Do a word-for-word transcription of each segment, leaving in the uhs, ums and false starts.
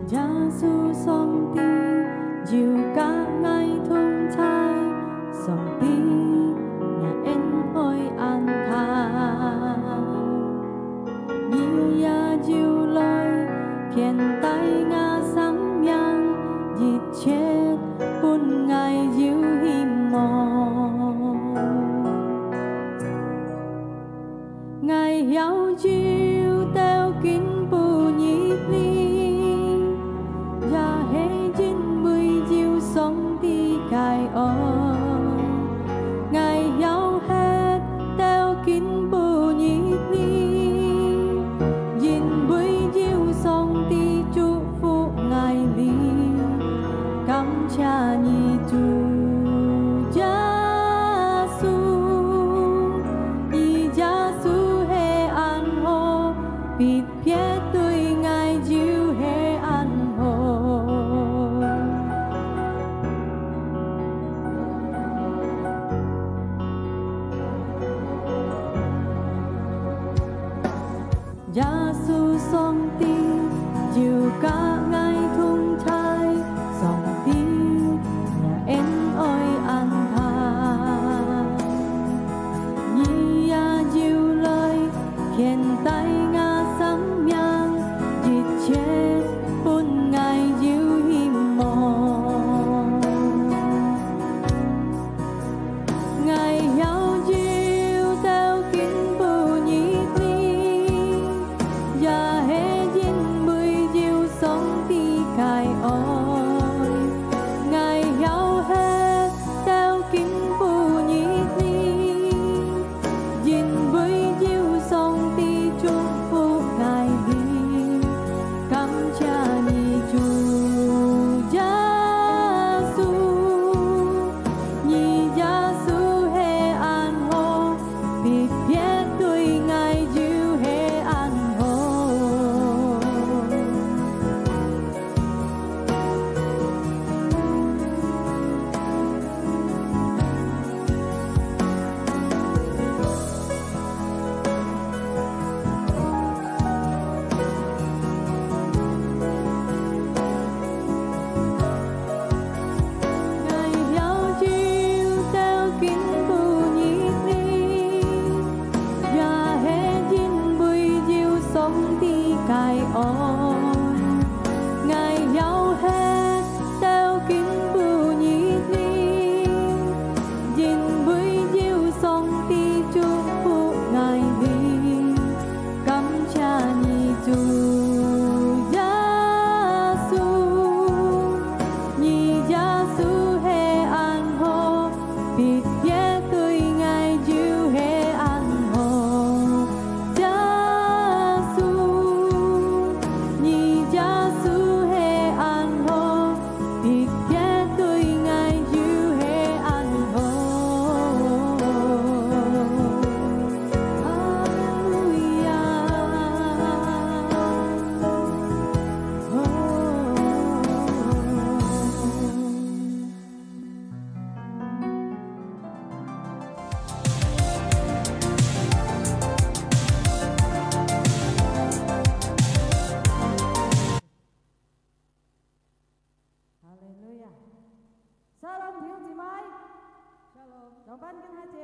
耶穌上帝有佮𠊎同在，上帝若恩愛恁大。你也有來牽帶𠊎生命，一切分𠊎有希望。 𠊎曉有兜緊步入你，也係因為有上帝个愛。𠊎曉歇兜緊步入你，因為有上帝祝福𠊎哩。感謝你，主耶穌。 你耶穌係恁好，特別對𠊎就係恁好。 耶穌上帝有佮𠊎同在，上帝若恩愛恁大。你也有來牽帶𠊎生命，一切分𠊎有希望。 𠊎曉有兜緊步入你，也係因為有上帝个愛。𠊎曉歇兜緊步入你，因為有上帝祝福𠊎哩。感謝你，主耶穌。 你耶穌係恁好，特別對𠊎就係恁好。 𠊎曉有兜緊步入你，也係因為有上帝个愛。𠊎曉歇兜緊步入你，因為有上帝祝福𠊎哩。 感謝你，主耶穌。你耶穌係恁好，特別對𠊎就係恁好。耶穌，你耶穌係恁好， 特別對𠊎就係恁好。哈利路亞！哈利路亞！Shalom，弟兄姊妹。Shalom。仰般今下晝？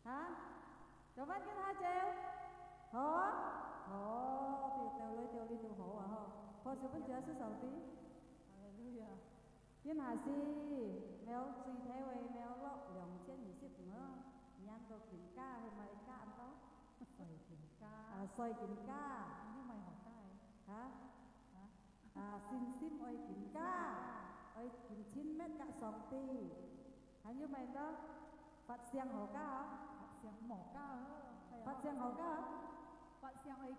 哈？仰般今下晝？好啊？哦，對，對，對，對，對，好啊，吼。拍手分主耶穌上帝。哈利路亞。今下係，苗最低位苗落兩千二十五啊，你按到金價，係咪價恁多？水金價。啊，水金價。你買好價誒？哈？哈？ 啊，信心愛緊加，愛緊親密佮上帝。還有麼个？發聲好加哦。發聲無加哦。發聲好加哦。發聲愛緊，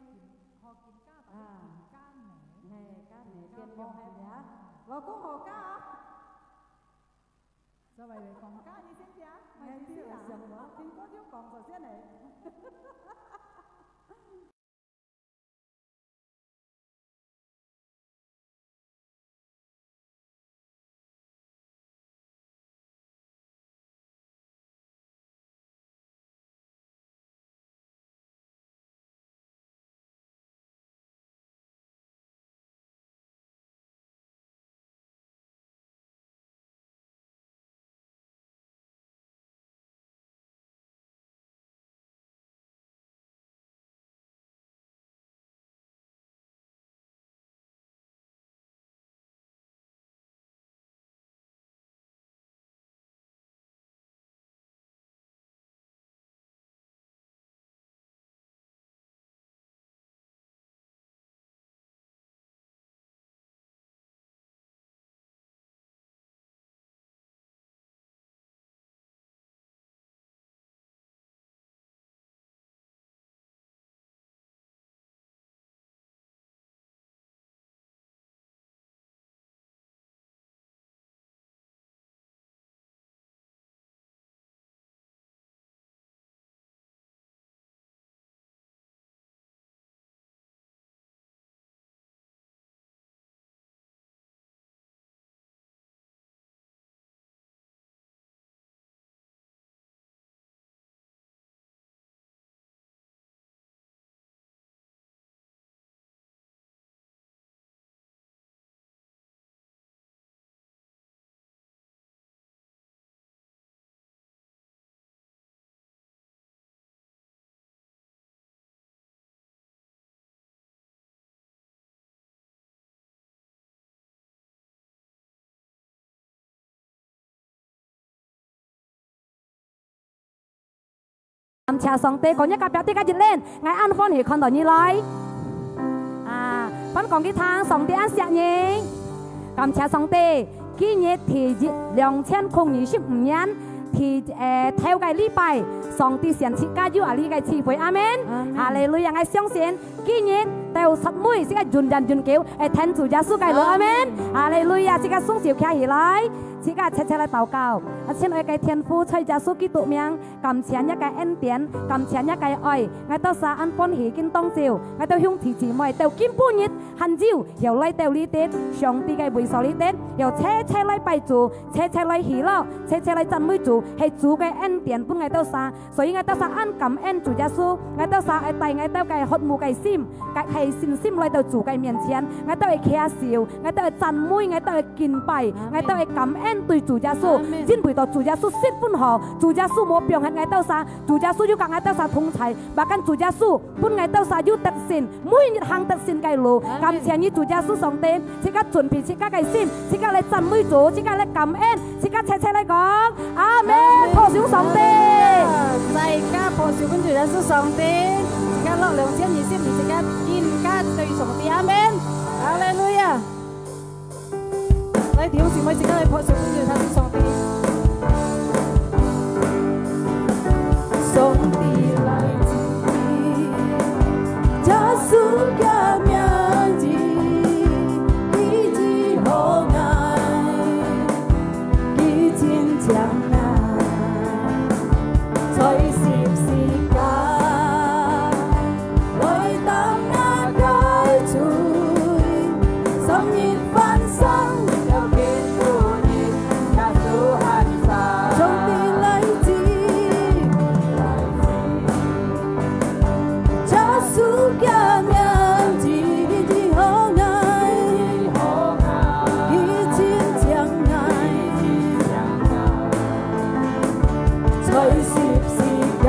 好緊加，啊。緊加呢。嘿，加呢，變強係無啊？老公好加哦。所以講加你先聽，莫意思啦。哎，對，想無。聽過就講首先呢。感謝上帝，講一個別个一輪，𠊎恁歡喜看到你來。啊，分講佢聽，上帝恁惜你。感謝上帝，今日第一，兩千空二十五年，第，呃，頭个禮拜，上帝選自家有啊這个聚會，阿門。阿門。哈利路亞！𠊎相信，今日到煞尾，自家永遠永久，會跈主耶穌个路，阿門。阿門。哈利路亞！自家雙手擎起來，自家齊齊來禱告。啊，親愛个天父，在耶穌基督名， 感謝若个恩典，感謝若个愛，𠊎兜儕恁歡喜今當晝，𠊎兜兄弟姊妹到今晡日還有，又來到這兜上帝个位所這兜，又齊齊來拜主，齊齊來喜樂，齊齊來讚美主，係主个恩典分𠊎兜儕，所以𠊎兜儕恁感恩主耶穌，𠊎兜儕愛帶𠊎兜个渴慕个心，个係信心來到主个面前，𠊎兜愛擎手，𠊎兜愛讚美，𠊎兜愛敬拜，𠊎兜愛感恩對主耶穌，阿門。因為到主耶穌十分好，主耶穌無放忒𠊎兜儕， 主耶穌有佮𠊎兜儕同在，bahkan主耶穌分𠊎兜儕有得勝，每日行得勝个路。阿門。感謝你，主耶穌上帝，自家準備自家个心，自家來讚美主，自家來感恩，自家齊齊來講，阿門。阿門。拍手上帝。大家拍手分主耶穌上帝，自家落兩千二十年，自家更加對上帝，阿門。哈利路亞。 來，弟兄姊妹，自家來拍手，分主耶穌上帝。上帝來自，耶穌个名字，佢治好𠊎，佢真正𠊎，在十字架 來擔𠊎个罪，三日翻生，又見復活，耶穌還在。上帝來自，耶穌个名字，佢好𠊎，佢真正𠊎。 在十字架，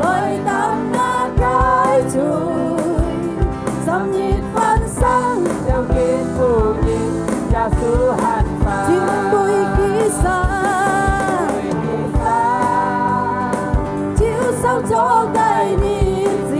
來擔𠊎个罪，三日翻生，又見復活，耶穌還在。因為佢生，就少做个日子，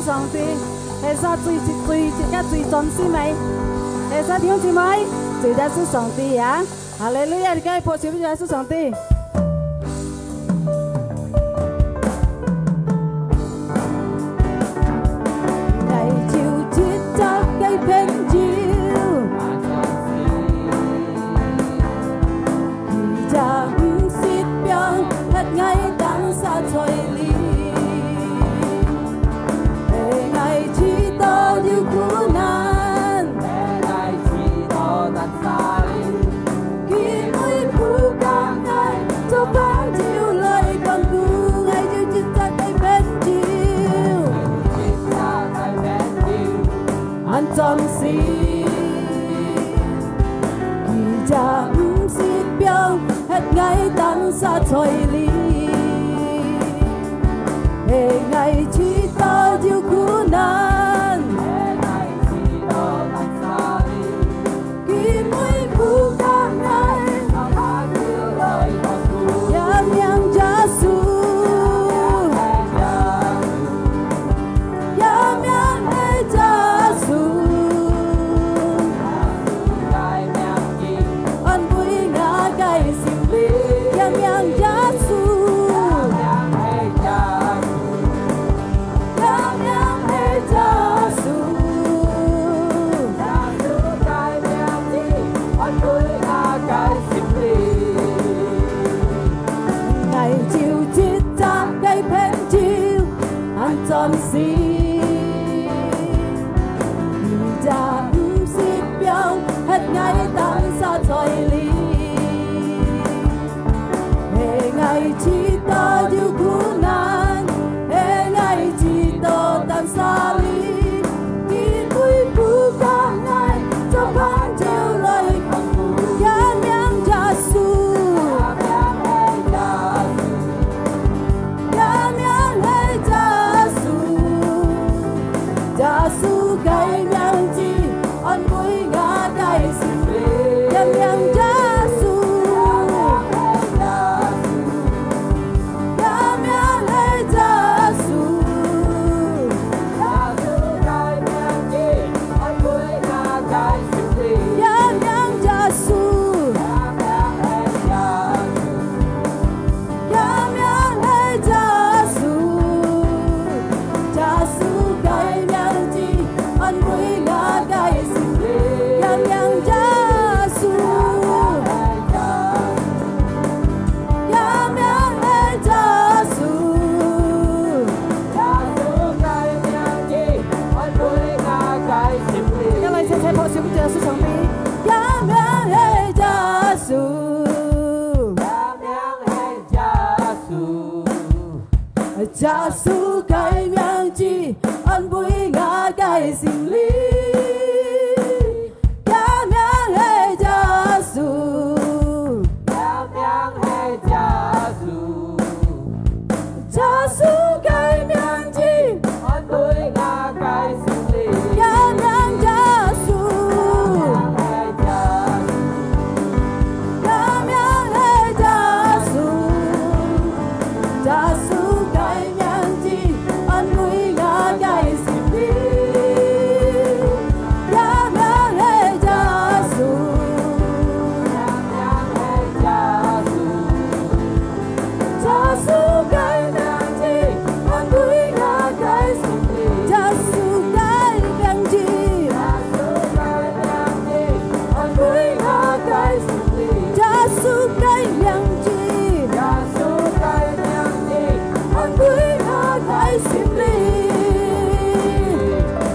上帝，係啥最最自家最專心个？係啥，弟兄姊妹？就係耶穌上帝啊！哈利路亞！大家拍手分耶穌上帝。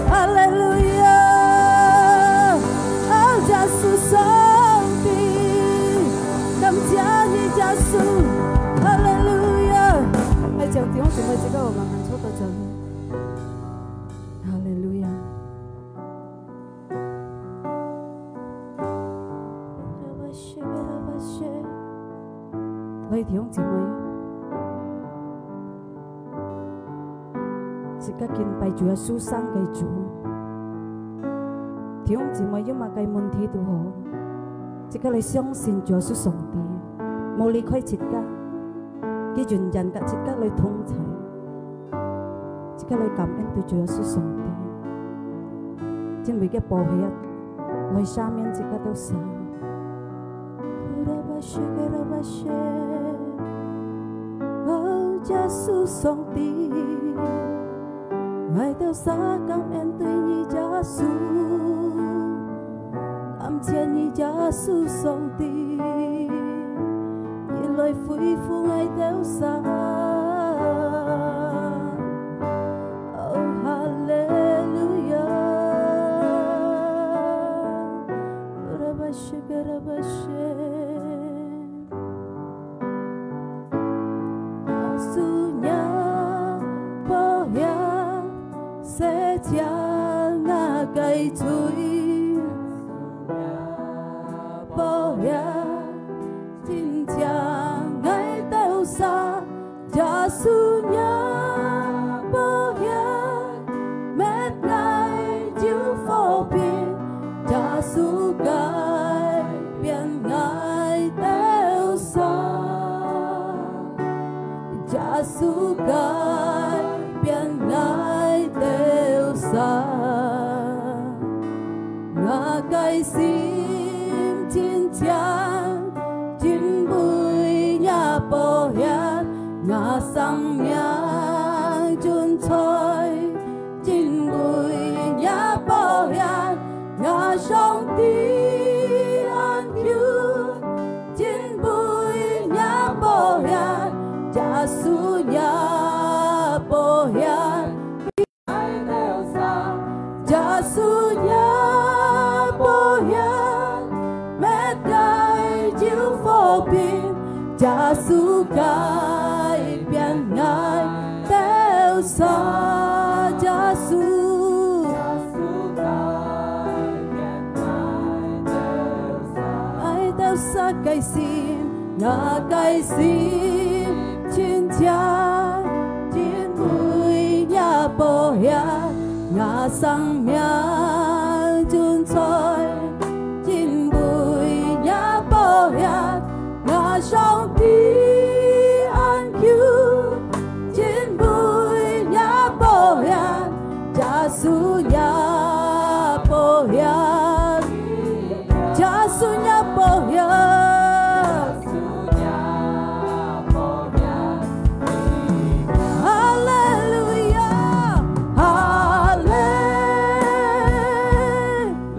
哈利路亞！哦，耶穌上帝，感謝你，耶穌！哈利路亞！愛將弟兄姊妹自家慢慢坐到這裡。哈利路亞！來，弟兄姊妹， 自家敬拜主耶穌生个主。弟兄姊妹有麼个問題都好，自家來相信主耶穌上帝，無離開自家，佢永遠佮自家來同在。自家來感恩對主耶穌上帝，因為佢寶血來赦免自家兜儕。哦，耶穌上帝，𠊎兜儕感恩對你，耶穌。 感謝你，耶穌上帝，你來恢復𠊎兜儕。哦，哈利路亞！耶穌若寶血洗淨𠊎个罪，寶血清淨𠊎兜儕。耶穌若寶血 搣𠊎有和平，耶穌改變𠊎兜儕。耶穌改變𠊎兜儕。𠊎个心真淨，因為若寶血，𠊎生命存在。 因為若寶血，𠊎上帝安居。因為若寶血，耶穌若寶血，耶穌若寶血，搣𠊎有和平，耶穌改變𠊎兜儕。耶穌，𠊎兜儕个心，𠊎个心真淨，因為若寶血，𠊎生命存在。 因為若寶血，𠊎上帝安居。因為若寶血，耶穌若寶血，耶穌若寶血。 哈利路亞，哈利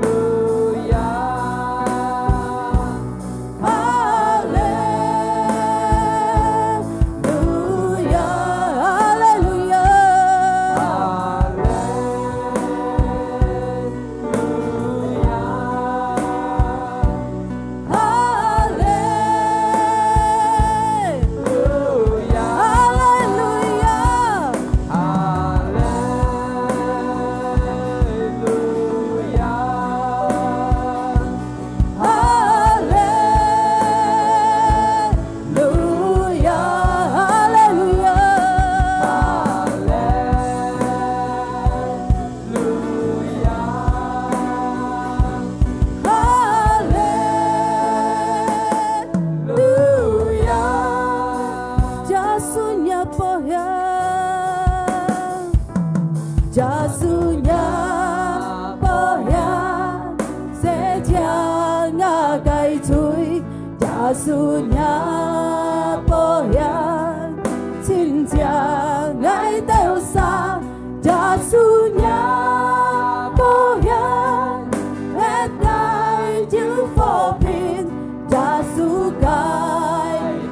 路亞，哈利路亞，哈利路亞，哈利路亞。 哈利路亞，哈利路亞，哈利路亞，哈利路亞，哈利路亞，哈利路亞。 哈利路亞，耶穌若寶血，耶穌若寶血，洗淨𠊎个罪，耶穌若寶血，清淨𠊎兜儕。 耶穌若寶血，搣𠊎有和平，耶穌改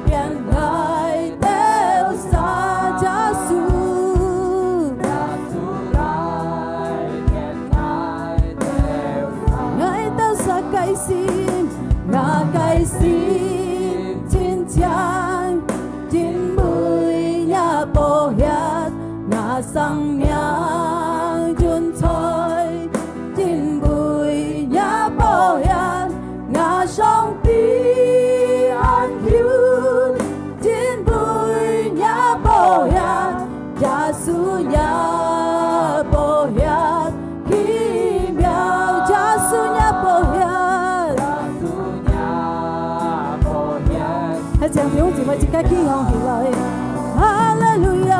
變𠊎兜儕。耶穌，耶穌改變𠊎兜儕。𠊎兜儕个心，𠊎个心真淨， 因為若寶血，𠊎生命存在。因為若寶血，𠊎上帝安居。因為若寶血，耶穌若寶血， 奇妙，耶穌若寶血。耶穌若寶血。還請弟兄姊妹自家企䟘起來。哈利路亞！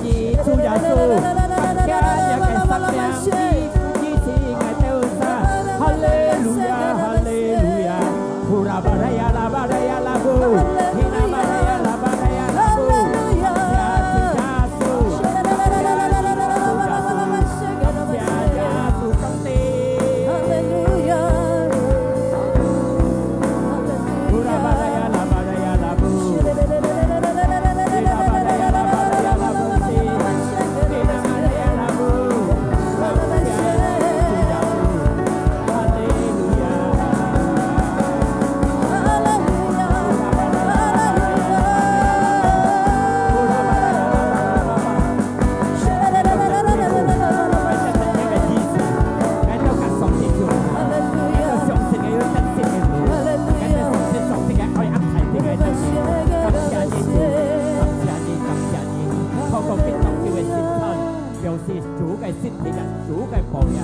你，主耶穌，感謝你个生命，你，你是𠊎兜个神。哈利路亞，哈利路亞。呼啦巴啦呀啦巴啦呀啦呼，呼啦巴啦呀啦巴啦呀啦呼。感謝主耶穌，感謝主耶穌，感謝耶穌上帝。 表示主个身體啊，主个寶血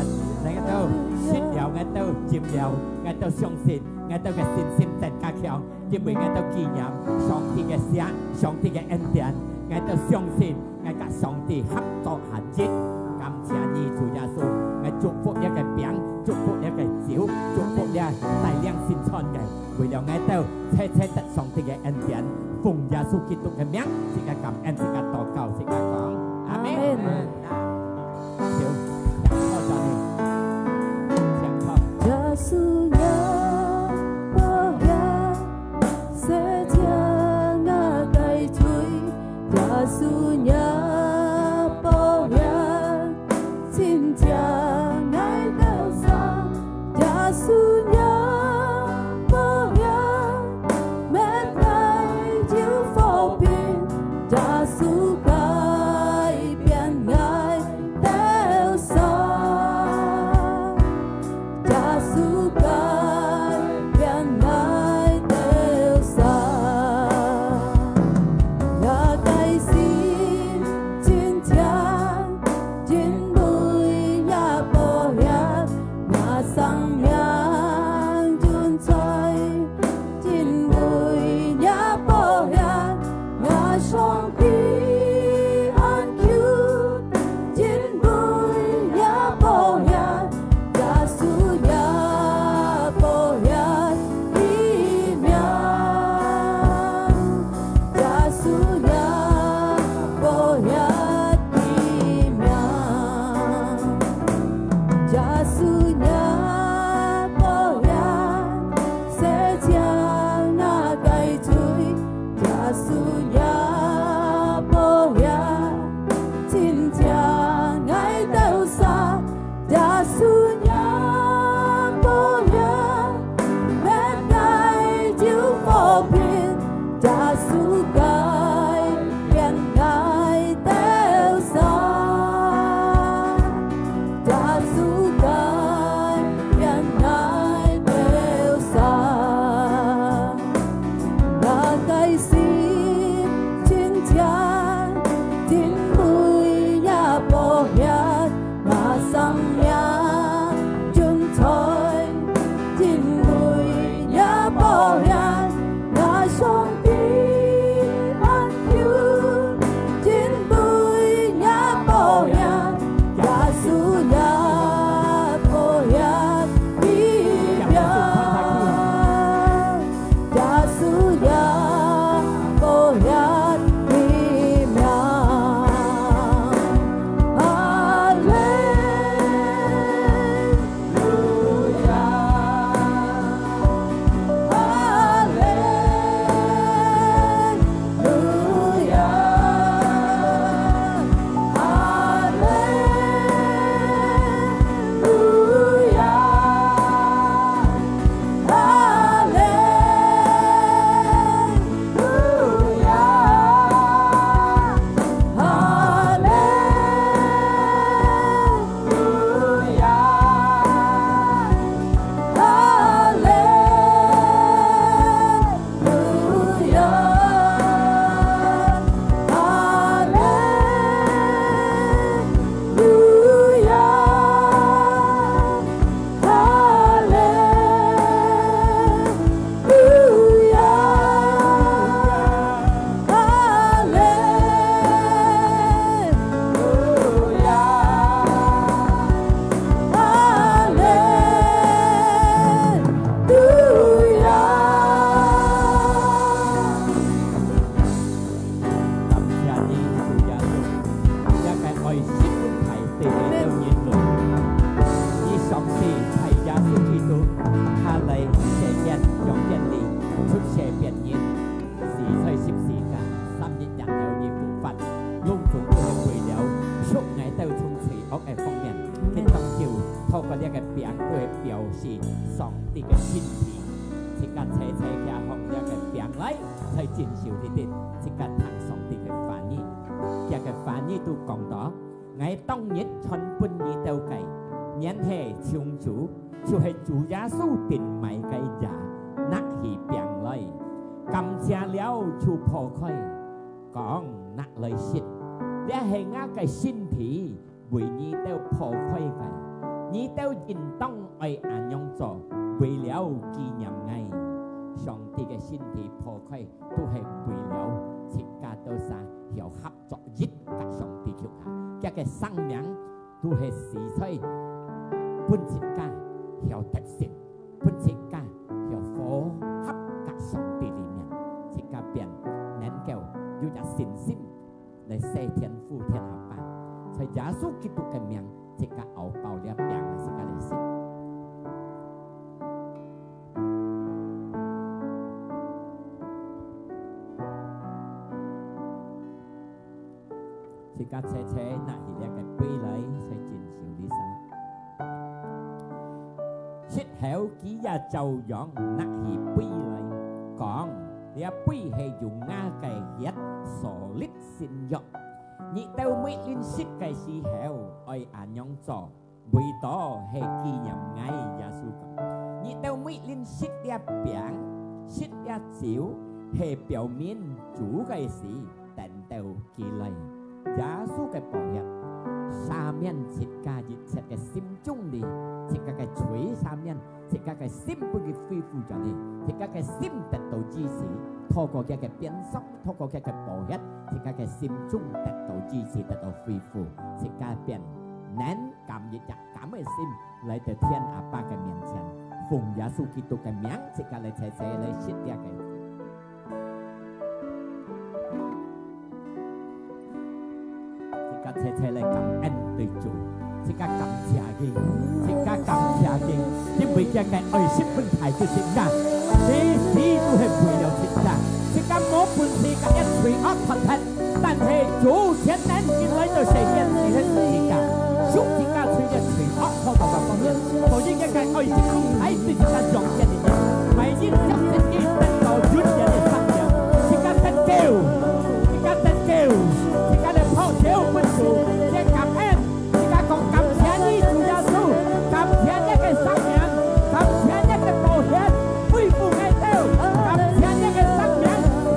，𠊎兜食了，𠊎兜浸了，𠊎兜相信，𠊎兜个信心增加強。 因為𠊎兜紀念上帝个惜，上帝个恩典，𠊎兜相信，𠊎甲上帝合作行一。感謝你，主耶穌，𠊎祝福這个餅，祝福這个酒，祝福這帶領聖餐个，為了𠊎兜切切得上帝个恩典，奉耶穌基督个名，自家感恩，自家禱告，自家講，阿們。阿們。 耶穌改變𠊎兜儕，耶穌改變𠊎兜儕。𠊎个心真淨，因為若寶血，𠊎生命永在。 因為若寶血，𠊎上帝安居。因為若寶血，耶穌若寶血的名。耶穌若寶血的名。 耶穌若寶血，洗淨𠊎个罪。耶穌若寶血，清淨𠊎兜儕。耶穌若寶血， 因為若寶血，𠊎生命永在。因為若寶血，𠊎上帝安居。因為若寶血，耶穌若寶血的名。 耶穌若寶血的名。哈个身體，自家齊齊徛䟘這个枋來，在承受裡底，自家聽上帝个話語。厥个話語都講到，𠊎當日傳分你兜个，原係從主，就係主耶穌定買个，也拿起餅來，感謝了就擘開，講：「拿來食，這係𠊎个身體，為你兜擘開个，你兜應當愛恁樣做，為了紀念𠊎。」上帝个身體擘開，都係為了自家兜儕曉合作一，佮上帝共下，厥个生命都係死在分自家曉得勝，分自家曉和合佮上帝裡面，自家便能夠有隻信心來賰天父天阿爸。在耶穌基督个名，自家拗爆這餅，自家來食。自家齊齊拿起這个杯來，在承受裡儕。食後佢也照樣拿起杯來，講：「這杯係用𠊎个血所立新約。你兜每臨食个時候，愛恁樣做，為到係紀念𠊎。」耶穌講：「你兜每臨食這餅，食這酒，係表明主个死，等到佢來。」耶穌个寶血赦免自家一切个心中裡，自家个罪赦免，自家个心分佢恢復轉來，自家个心得到醫治，透過厥个鞭傷，透過厥个寶血，自家个心中得到醫治，得到恢復，自家便能感一隻感个心，來到天阿爸个面前，奉耶穌基督个名，自家來齊齊來食這个。自家齊齊來感恩對主，自家感謝佢，自家感謝佢，因為佢个愛十分大對自家，佢死都係為了自家，自家無本事佮這罪惡脫忒，但係主全能佢來到世間，死在十字架，贖自家罪个罪惡，透過个寶血，所以佢个愛一分大對自家彰顯裡面，每一隻身體得到永遠个生命，自家得救。 自家得救，自家來拍手分主，自家感恩，自家講：「感謝你，主耶穌，感謝你个生命，感謝你个寶血，恢復𠊎兜，感謝你个生命，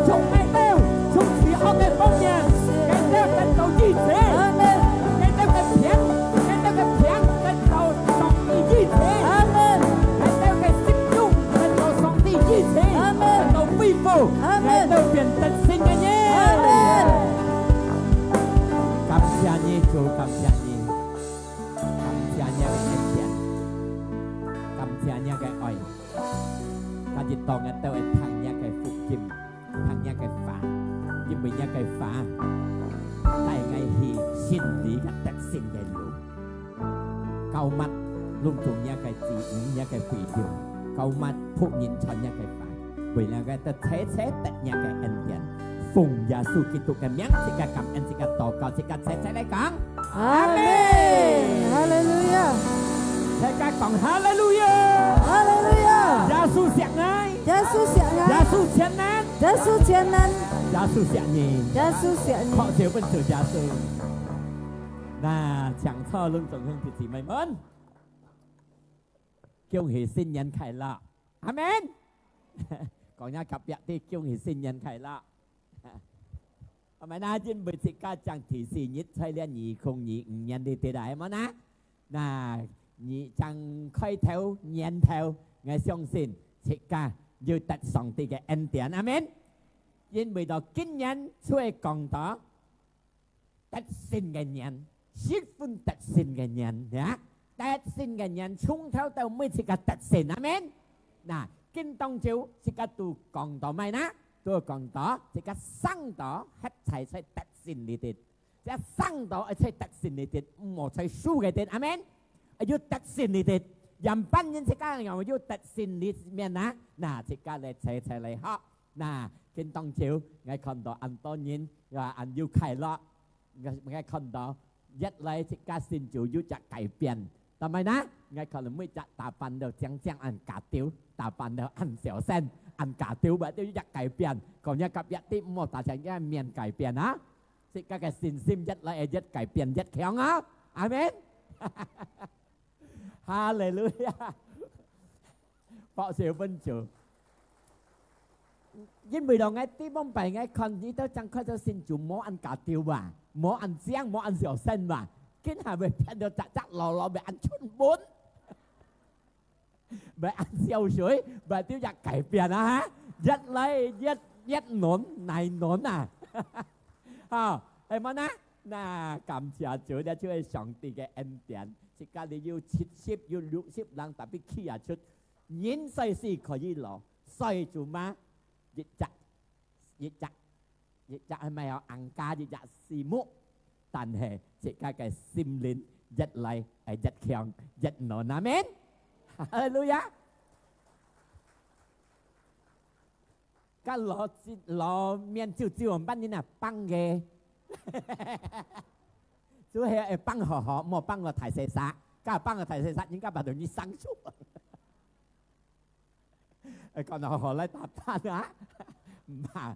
贖𠊎兜，從罪惡个方面，𠊎兜得到醫治，𠊎兜个病，𠊎兜个病得到上帝醫治，𠊎兜个心中得到上帝醫治，得到恢復。」 𠊎兜變得勝个人。感謝你，主，感謝你，感謝你个恩典，感謝你个愛。今日當𠊎兜會聽你个福音，聽你个話，因為你个話帶𠊎去勝利个得勝个路。 膏抹攏總若个子女，若个會友，膏抹僕人傳若个話，為了𠊎兜齊齊得若个恩典。奉耶穌基督个名，自家感恩，自家禱告，自家齊齊來講：阿們！哈利路亞！大家講：哈利路亞！哈利路亞！耶穌惜𠊎！耶穌惜𠊎！耶穌全能！耶穌全能！耶穌惜你！耶穌惜你！拍手分主耶穌！ 那，請坐，攏總兄弟姊妹們，恭喜新年快樂！阿們！講若隔壁个，恭喜新年快樂！阿們啊，因為自家正第四日，在這二空二五年裡底啊，係無啊？那，你正開頭，年頭，𠊎相信自家有得上帝个恩典，阿們！因為到今年就會講到 得勝个年，十分得勝个年，呀！得勝个年，從頭到尾自家得勝，阿們！那，今當晝自家都講到麼个呢？都講到自家生到歇在在得勝裡底，自家生到愛在得勝裡底，毋好在輸个底，阿們！愛有得勝裡底，樣般形自家愛有得勝裡面啊，那自家來齊齊來學。 那，今當晝，𠊎看到恁多人，啊，恁有快樂。𠊎，𠊎看到，越來自家心就有隻改變，但係呢，𠊎可能每隻打扮到靚靚恁加丟，打扮到恁小生，恁加丟，𠊎都有一改變。講一隔壁的，毋好打成一面改變啊！自家个信心越來越改變越強啊！阿門！哈利路亞！拍手分主。因為咯，𠊎地方擺𠊎看你都正開始信主，無恁加丟啊，無恁靚，無恁小生嘛，今下會變到隻隻老老，會恁春本，會恁笑水，會都要改變啊，哈，越來越越暖，來暖啊，好，係無呢？那感謝主，這就係上帝个恩典。自家你有七十，有六十人，tapi企啊出，人衰死可以老，衰做麼？一隻，一隻，一隻係咪有硬架一隻樹木？但係自家个心靈越來會越強，越暖，阿門。哈利路亞！該老老面皺皺，半日啊，放个，就係愛放好好，莫放个大細煞，該放个大細煞，應該把東西生出。誒，講到好來打扮啊，毋怕，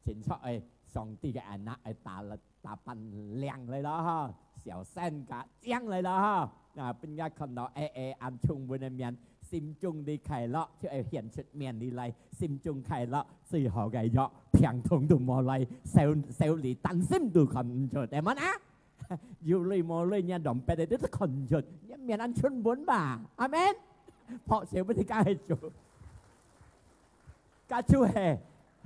清楚誒，上帝个anak愛打打扮靚來咯哈，小生个靚來咯哈。那分人看到誒誒，恁充滿个面，心中的快樂就愛顯出面裡來，心中快樂最好个藥，病痛都無來，愁愁慮擔心都看毋出，對無啊？ 有鐳無鐳，若dompet个都看出，若面恁春本吧。阿門。拍手分自家个主。該就係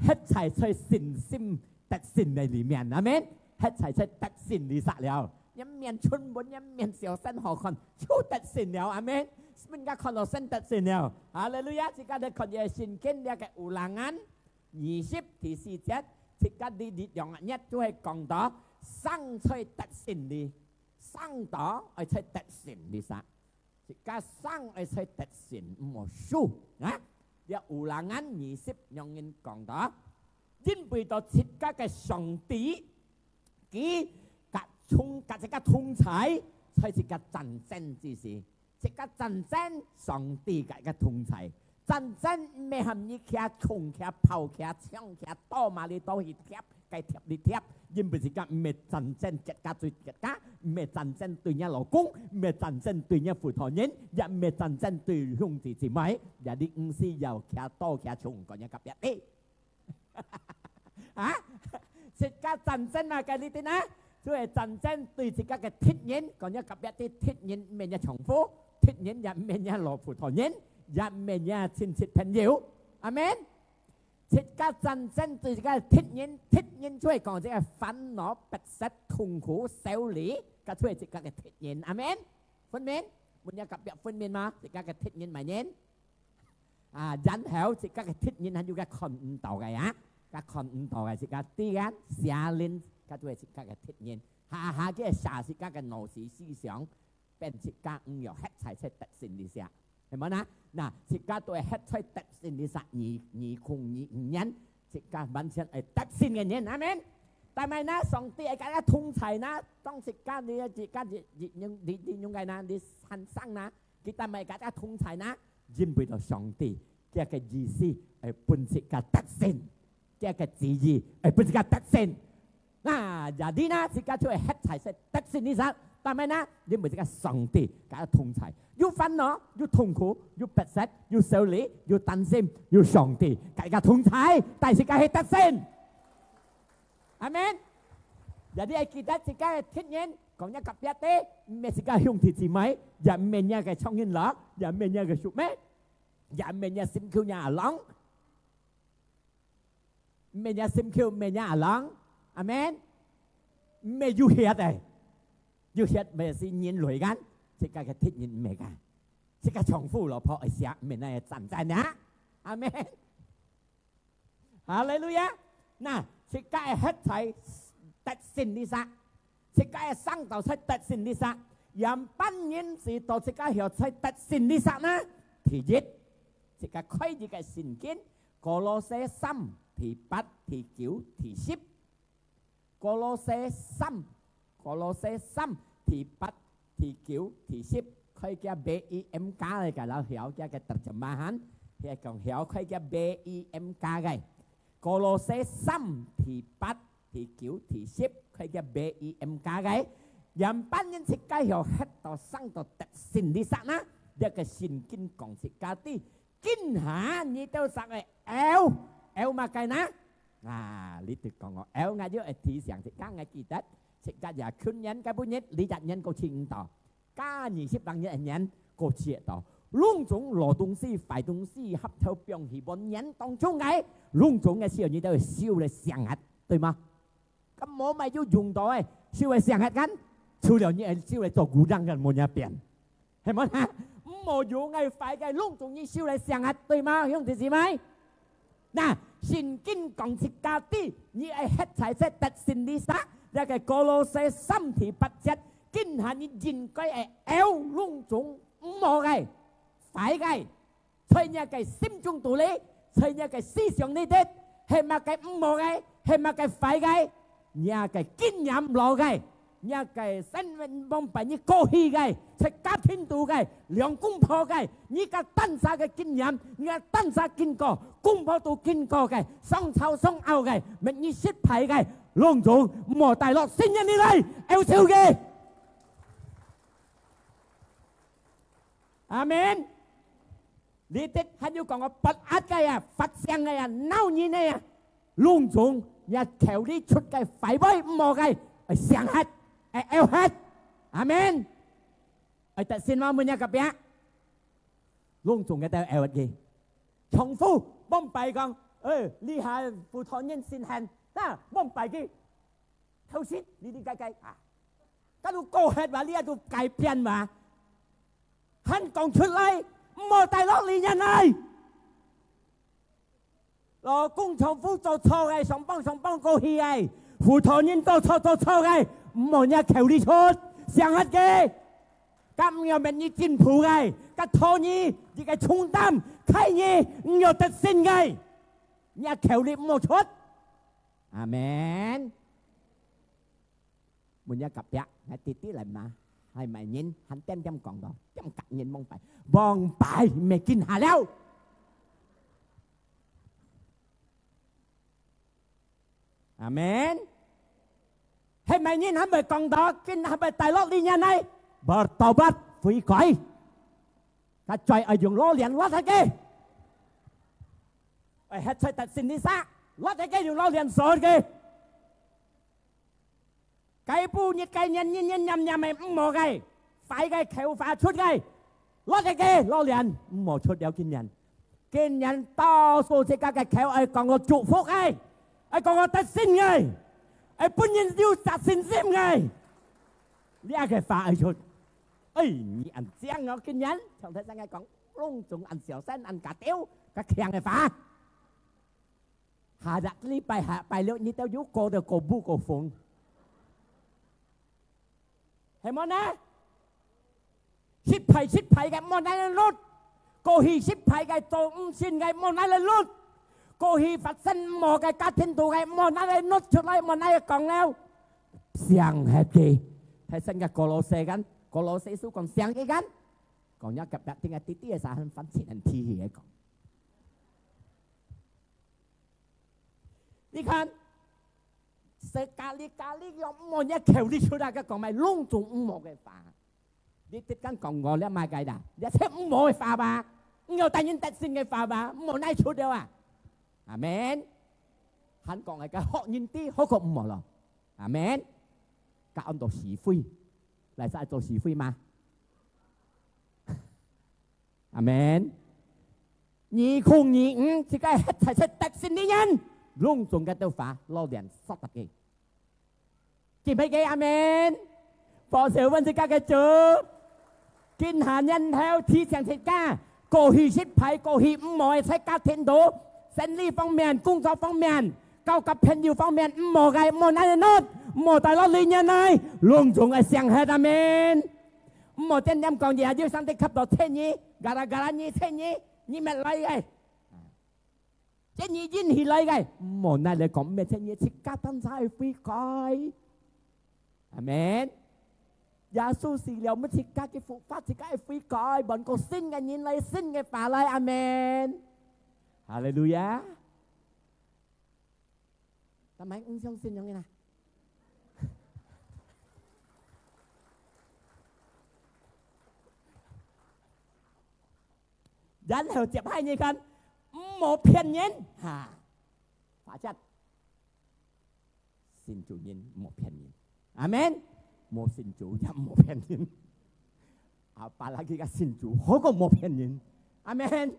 歇在在信心得勝个裡面，阿門。歇在在得勝裡煞了，若面春本，若面小生好看，就得勝了，阿門。人家看到先得勝了，哈利路亞！自家來看這聖經這个Ulangan二十第四節，自家這這兩日就係講到生在得勝裡，生到愛在得勝裡煞，自家生愛在得勝，毋好輸啊！這Ulangan二十兩日講到，因為到自家个上帝，佢甲同甲自家同在，在自家戰爭之時。 自家戰爭，上帝甲个同在。戰爭毋係喊你擎銃、擎炮、擎槍、擎刀，嘛哩刀去貼，該貼哩貼。因為自家毋係戰爭自家對自家，毋係戰爭對若老公，毋係戰爭對若屋頭人，也毋係戰爭對兄弟姊妹，也你毋需要擎刀擎銃，講若隔壁，誒， 啊？自家戰爭啊，該你知啊？就係戰爭對自家个敵人，講若隔壁个敵人，毋係若丈夫，敵人也毋係若老婆、大人，也毋係若親戚朋友。阿門。自家戰爭對自家个敵人，敵人就係講這个煩惱、不實、痛苦、愁慮，該就係自家个敵人。阿門。分明？問若隔壁分明嗎？自家个敵人麼人？ 啊，然後自家个敵人還有个看毋到个啊，个看毋到个自家敵人，邪靈，該就係自家个敵人。下下个邪自家个腦屎思想，變自家毋要歇在在得勝裡煞，係無啊？那自家都係歇在得勝裡煞，二二空二五年，自家完全係得勝个人，阿門。但係呢，上帝係甲个同在呢，當自家你自家你你你你用个呢，你喊聲呢，佢但係甲个同在呢，因為到上帝 佢个意思係分自家得勝，佢个旨意係分自家得勝。那，jadi呢，自家就會歇在在得勝裡煞，但係呢，因為自家上帝甲个同在，有煩惱，有痛苦，有不適，有愁慮，有擔心，有上帝甲个同在，帶自家去得勝。阿門。Jadi愛記得自家个敵人，講若隔壁个，毋係自家兄弟姊妹，也毋係若个丈人老，也毋係若个叔姆， 也毋係若心臼若阿郎，毋係若心臼，毋係若阿郎，阿門。毋係有血个，有血毋係人類个，自家个敵人毋係个，自家丈夫老婆愛惜，毋係哪个戰爭啊，阿門。 哈利路亞！那，自家个歇在得勝裡煞，自家个生到在得勝裡煞，樣般人知道自家曉在得勝裡煞呢？第一，自家開一个聖經，歌羅西三第八、第九、第十。歌羅西三，歌羅西三第八、第九、第十。開厥B E M K个，摎曉厥个terjemahan，係講曉開厥B E M K个。歌羅西三第八、第九、第十，開厥B E M K个。Yang般人自家曉歇到生到得勝哩儕呢，這个聖經講自家知，今下你兜儕个枵，枵麼个呢？啊，你兜講哦，枵，𠊎又愛提醒自家，𠊎記得，自家也舊年个本日，這一年過去毋到。 加二十零日个年過去到，攏總老東西、壞東西，合頭放去，無年當中个，攏總个時候你兜會收來剩下，對嗎？該無麼有用到个，收來剩下kan，除了你會收來做古董个，無人變，係無呢？無用个、壞个，攏總你收來剩下，對嗎？兄弟姊妹？ 那，聖經講自家知，你愛歇在這得勝哩儕，這个歌羅西三第八節，今下你應該愛枵，攏總毋好个、壞个，在你个心中肚裡，在你个思想裡底，係麼个毋好个，係麼个壞个，你个經驗老个， 若个生命往擺你過去个，在家庭肚个，兩公婆个，你个單儕个經驗，你个單儕經過，公婆都經過个，相吵相拗个，乜你失敗个，攏總莫帶落新年裡來，枵愁个。阿門。 裡底還有講个發閼个啊，發聲个啊，鬧人个啊，攏總若口裡出个壞話毋好个，愛省忒，愛枵忒。阿門。愛得勝無？問若隔壁，攏總个都枵忒个。丈夫往擺講，欸，這下婦道人心狠，哈，往擺佢，偷食，你你該該啊，該都過忒哇，你也都改變哇。 還講出來，毋好帶落裡面來。老公丈夫做錯个，上班上班過去个，婦道人做錯做錯个，毋好若口裡出，省忒个。該毋要免你進步个，該拖你，你个重擔，㧡你，毋要得勝个，若口裡毋好出。阿門。 問若隔壁，𠊎弟弟來嘛，係麼人還恬恬講到，恬隔人往擺，往擺毋係今下了。阿門。係麼人還會講到，今下會帶落裡面來，bertobat悔改。該嘴愛用老鍊落忒佢，愛歇在得勝裡儕，落忒佢用老鍊鎖佢。 該不日該年日日念念个毋好个，壞个口話出个，落忒佢老鍊，毋好出了今年。今年到時自家个口愛講个祝福个，愛講个得勝个，愛分人有隻信心个。這个話愛出。哎，你恁靚哦，今年，像頭先个講，攏總恁小心，恁加丟，較強个話。 下隻禮拜下拜六，你兜有過到過舞過風，係無呢？失敗失敗个，莫拿來搦；過去失敗个，做毋成个，莫拿來搦；過去發生毋好个，家庭肚个，莫拿來搦出來，莫拿來講了。省忒佢，頭先个歌羅西kan，歌羅西書講省佢kan，講若隔壁聽个弟弟个時候，還翻前人提起來講。 你看，sekali-kali用毋好若口裡出來个講，麼攏總毋好个話。你得敢講我這麼个啦，這係毋好个話吧？毋要帶人得勝个話吧？毋好拿出了啊！阿門。還講个學人知，好過毋好咯。阿門。該安到是非，來，係做是非嗎？ 阿門。二空二五，自家歇在這得勝裡面，攏總个兜話，老鍊煞忒佢。敬佩佢，阿門。拍手分自家个主。今下年頭提醒自家，過去失敗，過去毋好个在家庭肚，生理方面、工作方面，交个朋友方面，毋好个，毋好拿來搦，毋好帶落裡面來，攏總愛省忒，阿門。 毋好恬恬講，也有上帝吸到忒你，gara-gara你忒你，你乜來个。忒你引起來个，毋好拿來講，毋係忒你自家單儕愛悔改。阿門。耶穌死了，乜自家个復活，自家个悔改，換個新个人來，新个話來，阿門。哈利路亞！但係毋相信樣个啦。然後接下來你看，毋好騙人，哈，發現 信主人莫騙人。阿門。無信主也莫騙人。啊，巴拉佢个信主，好過莫騙人。阿門。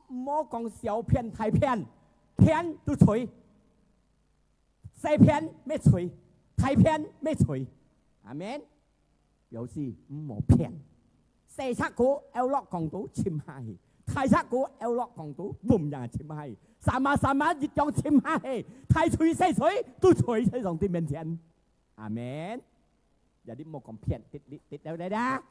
莫講小騙大騙，騙都罪，細騙乜罪，大騙乜罪。阿門。 表示毋好騙。細隻牯，愛落講到沉下去；大隻牯，愛落講到毋樣沉下去。Sama-sama一樣沉下去，大罪細罪都罪在上帝面前。阿門。Jadi莫講騙，得，得，得，得，得。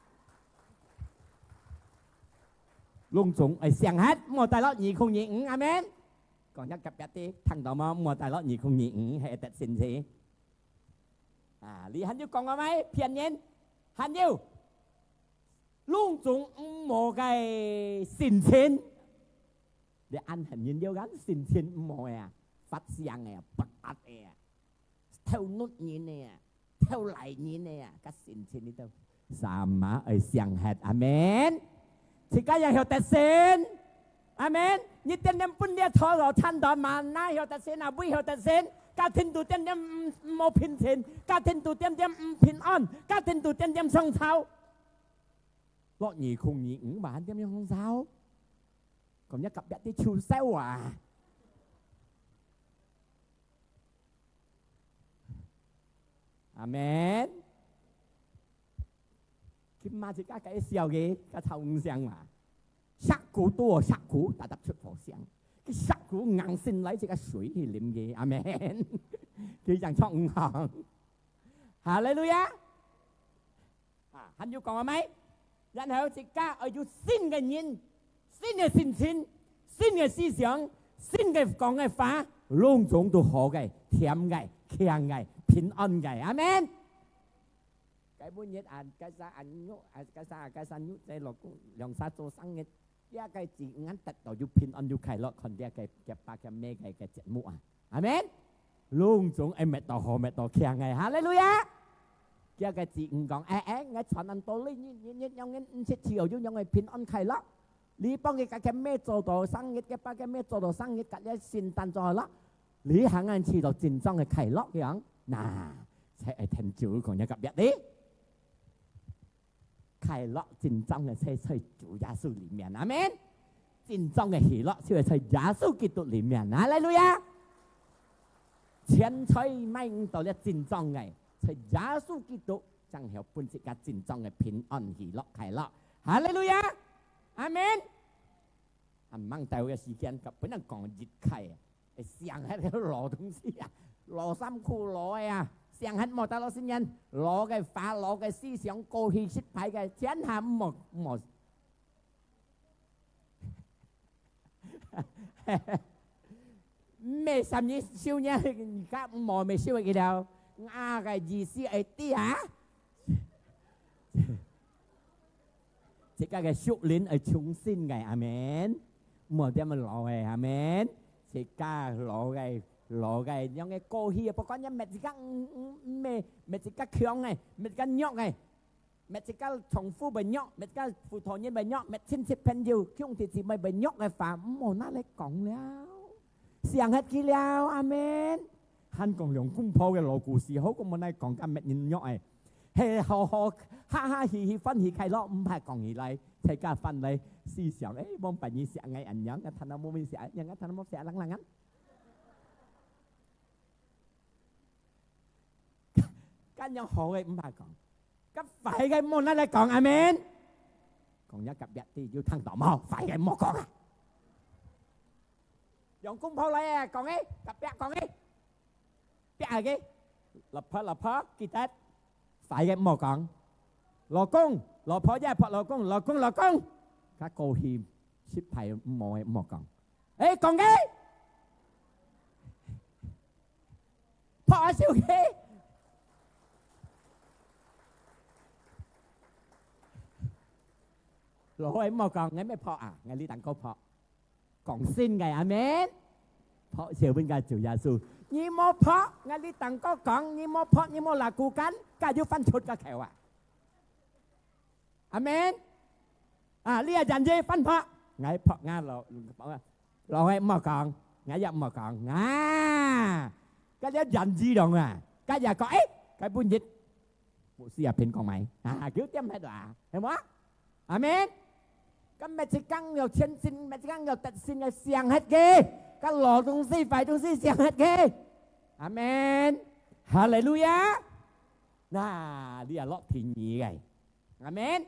攏總愛想下，莫帶落二空二五。阿門。講一隔壁个，聽到無？莫帶落二空二五，係得信息。 啊，你還有講个咩？騙人，還有，攏總毋好个心情。你恁樣人了，恁心情毋好个啊，發聲个啊，發閼个啊，偷窺人个啊，偷來人个啊，个心情你都 Sama愛想下，阿門。自家也曉得信，阿門。你點點分裂錯了，慘到mana曉得信啊，會曉得信。家庭都點點毋，毋好平靜，家庭都點點毋平安，家庭都點點相吵。落二空二五嘛，還點樣相吵？講一隔壁个臭笑啊！ 阿門。佢罵自家个笑个，个臭聲嘛。石牯多石牯，tetap出火星。佢石牯硬性來，這个水去啉个。阿門。佢樣唱毋好。哈利路亞。 啊，還有講个咩？然後自家愛有新个人、新个心情、新个思想、新个講个話，攏總都好个、甜个、強个、平安个。阿門。該每日啊，該儕恁樣，啊，該儕，該儕女仔老公，兩儕做生日，這个子女得到又平安又快樂，看這个，个爸个姆个，个節目啊。 阿門。攏總愛搣到好，搣到強个，哈利路亞！佢个子女講：「哎，哎，𠊎賺恁多哩，你，你，你，仰會毋識自由，又仰會平安快樂？你幫佢个，个姆做到生日，个爸个姆做到生日，个這聖誕做好了，你還恁試到真正个快樂樣？」那，才愛聽主講一个別哩。 快樂真正个在，在主耶穌裡面，阿門。真正个喜樂就係在耶穌基督裡面，哈利路亞。錢財買毋到這真正个，在耶穌基督正曉分自家真正个平安、喜樂、快樂，哈利路亞，阿門。 還吂到个時間，佢本來講一開啊，會想下个老東西啊，老衫褲老个啊，想下無得老新年，老个話，老个思想，過去失敗个，全下無，無。毋係三日修呢，而家無，毋係修个了，啊个意思會知啊？ 自家个屬靈愛重新个，阿門。莫點樣老个，阿門。自家老个，老个，樣个過去，不管你搣自家，嗯，嗯，搣，搣自家強个，搣自家弱个，搣自家丈夫會弱，搣自家婦道人會弱，搣親戚朋友、兄弟姊妹會弱个話，毋好拿來講了。 想下去了，阿門。還講兩公婆个老故事，好過無奈講甲乜人肉誒。係好好，哈哈嘻嘻，歡喜快樂，毋怕講起來，大家翻來思想，誒，往擺你寫𠊎恁樣，𠊎談到無面寫恁樣，𠊎談到無寫冷冷啊。 恁樣好个毋怕講，甲壞个莫拿來講，阿門。講一甲別地有聽到無？壞个莫講啊！用公婆來啊，講个，甲別講个，別个，老婆老婆記得，壞个莫講。老公老婆也拍老公，老公老公，甲過去失敗無个莫講。誒，講个， 拍下手機。老妹莫講，𠊎乜拍啊，𠊎哩當高拍。講信个，阿門。拍手分个主耶穌，你莫拍，𠊎哩當高講，你莫拍，你莫拉古間，該就翻出个口啊。阿門。啊，你也人也翻拍，𠊎拍𠊎老，老妹莫講，𠊎也莫講啊。該你人字lòng啊，該也講，誒，該本日 牧師也偏講埋，啊，九點忒啊，係無啊？阿門。該每一工有前進，每一工有得勝个想忒个，該老東西、壞東西想忒个。阿門。哈利路亞。那你也落第二个。阿門。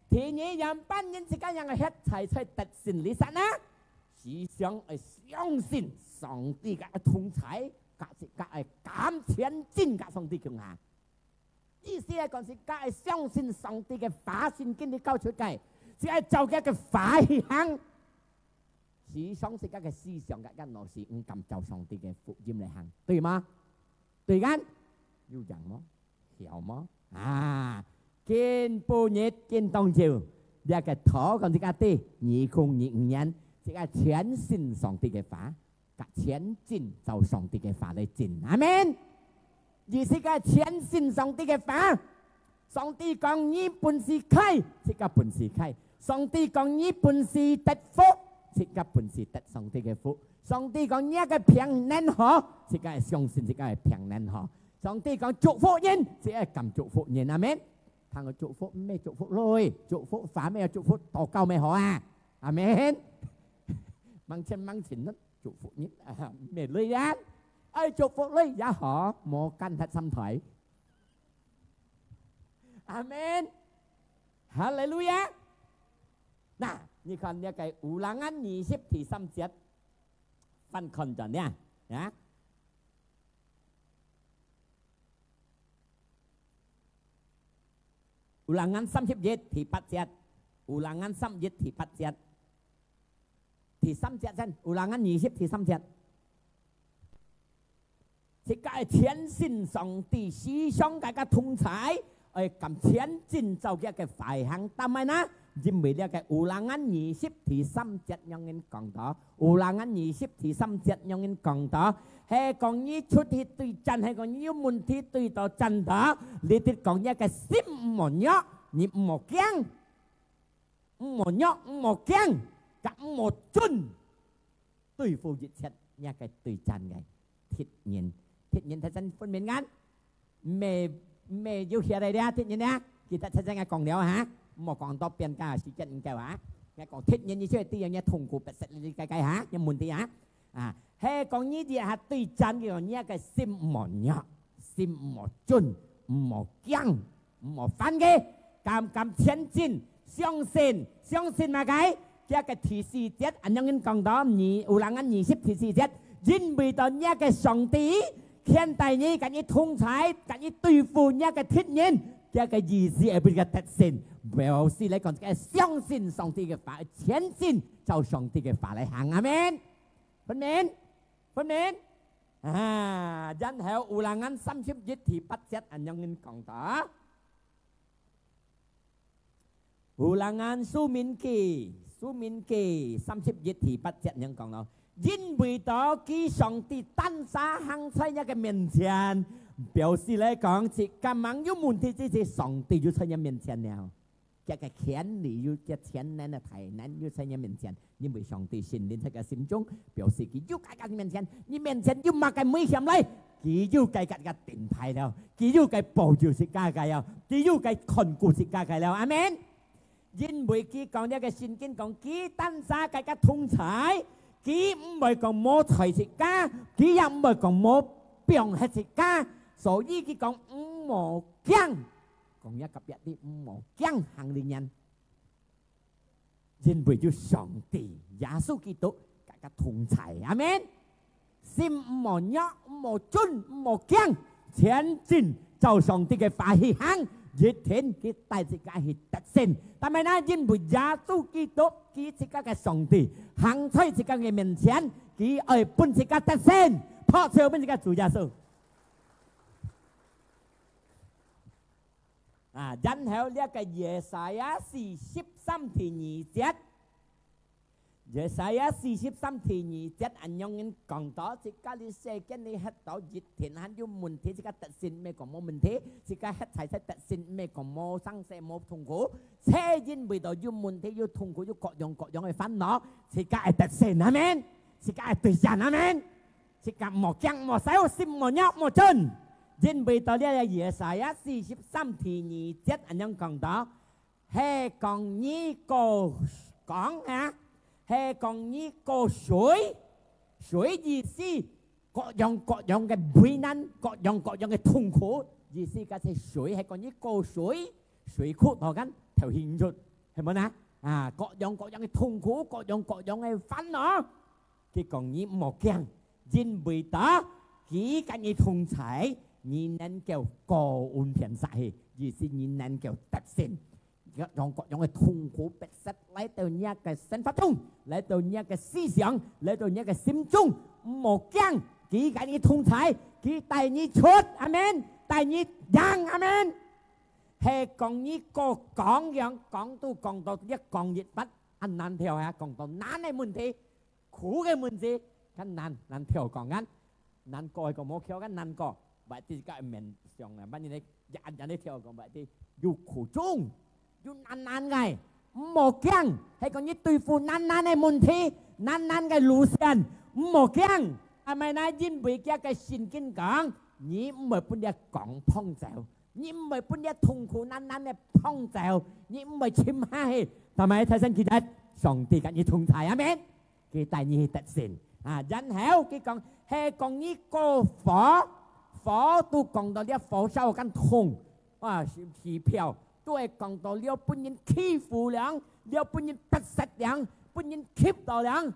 第二樣，半人之間樣个歇在在得勝哩煞啊，時常愛相信上帝个同在，甲自家愛敢前進，甲上帝共下。 意思係講，自家愛相信上帝个話，聖經裡教出个，自家愛照佢个話去行。時常自家个思想、自家个腦屎，毋敢照上帝个福音來行，對嗎？對kan？有影無？曉無？啊，今晡日，今當晝，這个道講自家知，二空二五年，自家全信上帝个話。 甲全真照上帝个話來真。阿門。意思个全信上帝个話。上帝講你本是開，自家本是開。上帝講你本是得福，自家本是得上帝个福。上帝講你个病能好，自家相信自家个病能好。上帝講祝福人，自家敢祝福人。阿門。通个祝福毋係祝福鐳，祝福花毋係祝福禱告毋係好啊。阿門。mang錢mang錢咯。 祝福人，啊，毋係鐳啊，愛祝福鐳也好，無間歇三台。阿門。哈利路亞。那，你看這个Ulangan二十第三節，翻看轉呀，啊，Ulangan三十一第八節，Ulangan三十一第八節。 第三節先，Ulangan二十第三節。自家愛全信上帝，時常甲佢同在，愛敢全真照佢个話行。但係呢，因為這个Ulangan二十第三節樣人講到，Ulangan二十第三節樣人講到，係講你出去對戰，係講你有問題對到戰到，你得講你个心毋好弱，你毋好驚。 毋好弱，毋好驚，甲毋好顫，對付一切若个對戰个敵人。敵人頭先分明眼，毋係，毋係有曉得了，敵人啊，記得頭先𠊎講了哈，毋好講多遍，該時間毋夠啊。𠊎講敵人，你就係對人家痛苦不實，你該該哈，有問題啊。 啊，係講你這下對戰个，你个心毋好弱，心毋好顫，毋好驚，毋好煩佢，敢敢前進，相信，相信麼个？佢个第四節，恁樣講到，你，Ulangan二十第四節，因為到你个上帝牽帶你，甲你同在，甲你對付你个敵人，佢个意思係分你得勝。表示來講，相信上帝个話，前進，照上帝个話來行。阿門。 分明？分明？啊，然後Ulangan三十一第八節恁樣講到。Ulangan申命記，申命記三十一第八節恁樣講咯。因為到佢上帝單儕行在若个面前，表示來講，自家吂有問題，這係上帝就在若面前了。 佢个權利有，佢全能个大能有在你面前，因為上帝聖靈在佢心中，表示佢有在佢面前，你面前有麼个危險來，佢有在佢个盾牌了，佢有在保佑自家个了，佢有在看顧自家个了。阿門。因為佢講這个聖經講，佢單儕甲佢同在，佢毋會講無睬自家，佢也毋會講無放忒自家，所以佢講毋好驚。 講若隔壁你毋好驚行哩人，因為有上帝耶穌基督甲佢同在。阿門。心毋好弱，毋好顫，毋好驚，前進，照上帝个話去行，一定佢帶自家去得勝。但係呢，因為耶穌基督佢自家个上帝，行在自家个面前，佢愛分自家得勝，拍手分自家主耶穌。啊，然後這个Yesaya四十三第二節，Yesaya四十三第二節恁樣講到，自家這世間裡歇到一天還有問題，自家得勝，毋係講無問題，自家歇在在得勝，毋係講無生死、無痛苦，係因為到有問題、有痛苦、有各樣各樣个煩惱，自家愛得勝，阿門。自家愛對戰，阿門。自家莫驚，莫愁，心莫弱，莫顫，因為到這个Yesaya四十三第二節恁樣講到，係講你過江啊，係講你過水，水意思各樣各樣个危難，各樣各樣个痛苦，意思該係水，係講你過水，水庫頭間頭去毋出，係無呢？啊，各樣各樣个痛苦，各樣各樣个煩惱。佢講你莫驚，因為到佢佮你同在，你能夠過恩片煞去，意思你能夠得勝。各樣各樣个痛苦逼塞來到你个生活中，來到你个思想，來到你个心中，莫驚，佢佮你同在，佢帶你出，阿門，帶你贏，阿門。係講你過江樣，講都講到一江一發，恁難跳啊，講到難个問題，苦个問題，較難，難跳講啊，難過个講無跳，較難過，或者自家面上啊，萬一你一恁樣你跳講，或者有苦衷，有難難个，毋好驚，係講你對付難難个問題，難難个路線，毋好驚，係咪呢？因為佢个聖經講，你毋會分這江碰走。 你毋會分這痛苦難難个碰走，你毋會沉下去，但係大聲記得，上帝佮你同在，阿門。佢帶你去得勝啊。然後佢講，係講你過火，火都講到這火燒間痛啊，起票都係講到了分人欺負了，了分人逼塞了，分人欺到了。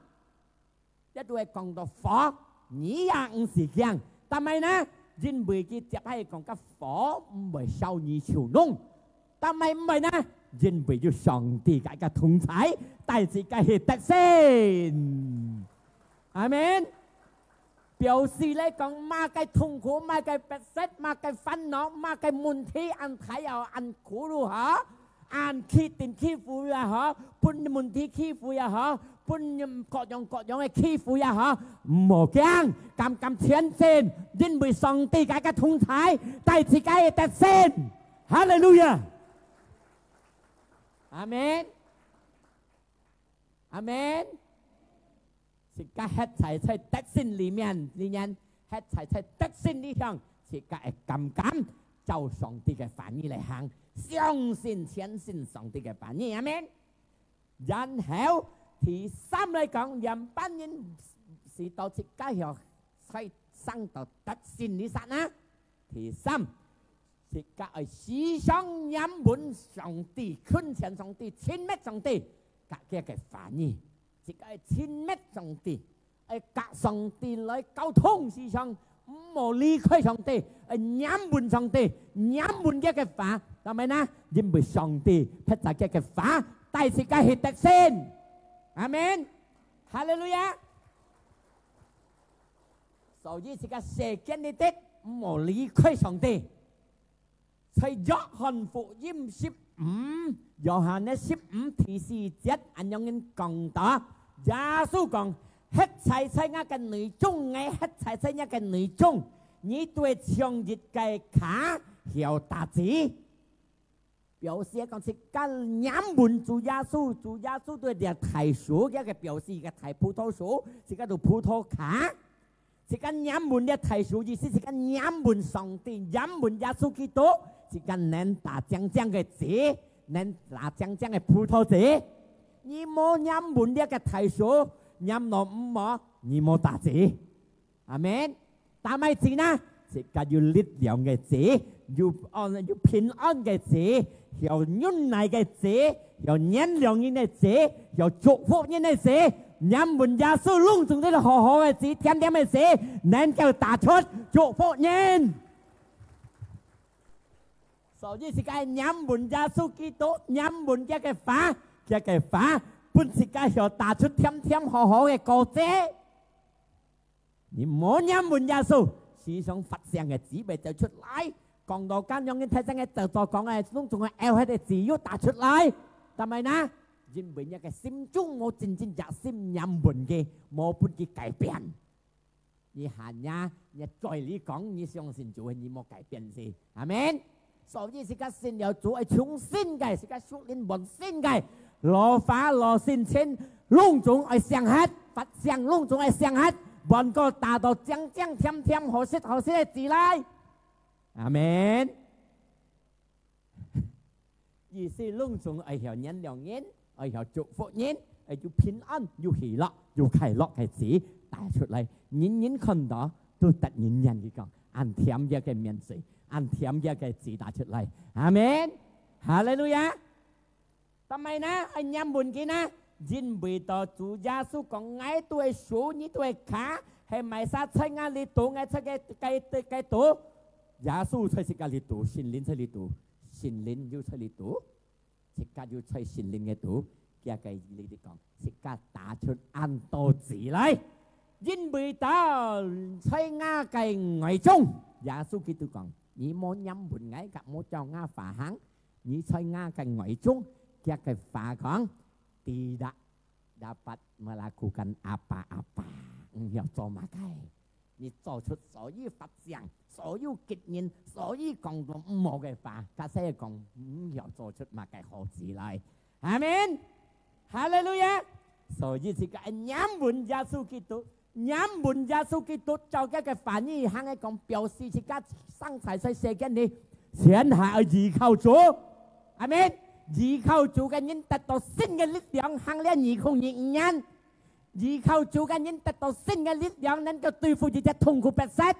這都係講到火，你也毋使驚。但係呢，因為佢接下來講，該火毋會燒你手弄。但係毋會呢，因為有上帝个个同在，帶自家去得勝。阿門。表示來講，麼个痛苦，麼个逼塞，麼个煩惱，麼个問題，恁大又恁苦惱哈， 恁欺定欺負也好，分問題欺負也好，分各樣各樣个欺負也好，毋好驚，敢敢前進，因為上帝个个同在，帶自家个得勝。哈利路亞！阿門，阿門。 自家歇在在得勝裡面，裡面，歇在在得勝裡向，自家會敢敢照上帝个話語來行，相信、全信上帝个話語，阿門。然後第三來講，兩班人使到自家曉在生到得勝裡煞啊。第三，自家愛時常念問上帝，近前上帝，親密上帝，佮佢个話語。 自家愛親密上帝，愛佮上帝來溝通時常，毋好離開上帝，愛念問上帝，念問佢个話。做麼呢？因為上帝撇下佢个話，帶自家去得勝。阿門。哈利路亞。所以自家世間裡底，毋好離開上帝。 在約翰福音十五，約翰个十五第四節，恁樣講到，耶穌講：「歇在在𠊎个內中，𠊎歇在在若个內中，你都會像一个椏曉打子。」表示講，自家念問主耶穌，主耶穌都係這大樹，這个表示一个大葡萄樹，自家都葡萄椏。 自家念問這大樹，意思自家念問上帝，念問耶穌基督，自家能打靚靚个子，能打靚靚个葡萄子。你無念問這个大樹，念落毋無，你無打子。阿門。打麼子呢？自家有力量个子，有安，有平安个子， 曉忍耐个子，曉原諒人个子，曉祝福人个子，念問耶穌攏總係好好个子，甜甜个子，能夠打出祝福人。所以自家念問耶穌基督，念問佢个話，佢个話，分自家曉打出甜甜好好个果子。 你無念問耶穌，時常發聲个子會走出來，講到恁樣个，大聲个走走講个，攏總个拗核个自由打出來，但係呢，因為你个心中無真正熱心念分佢，無分佢改變。你喊呀，你嘴裡講，你相信主，你無改變是，阿門。所以自家信了主，愛重新个，自家屬靈換新个，老花老新陳，攏總愛想核，發想攏總愛想核，換過打到靚靚甜甜，好食好食个起來。阿門。意思攏總愛曉原諒人，愛曉祝福人，愛有平安、有喜樂、有快樂个字打出來，人人看到都得人緣。佢講，恁甜个个面水，恁甜个个字打出來。阿門。哈利路亞。但係呢，愛念分佢呢，因為到主耶穌講，𠊎都係手，你都係腳，係麼儕在𠊎裡肚，𠊎在佢，佢，佢肚。耶穌在自家裡肚，聖靈在裡肚，聖靈又在裡肚，自家又在聖靈个肚，佢个裡肚講，自家打出恁多字來，因為到在𠊎个愛中，耶穌基督講，你無念分𠊎，甲無照𠊎話行，你在𠊎个愛中，佢个話講，tidak dapat melakukan apa-apa，毋曉做麼个。你做出所有發想，所有結論，所有講到毋好个話，假使講毋曉做出麼个好事來。阿門。哈利路亞。所以自家念分耶穌基督，念分耶穌基督，照佢个話語行个講，表示自家生在在世間裡，全下愛依靠主。阿門。依靠主个人得到新个力量，行了二空二五年。依靠主个人得到新个力量，能夠對付這隻痛苦逼塞。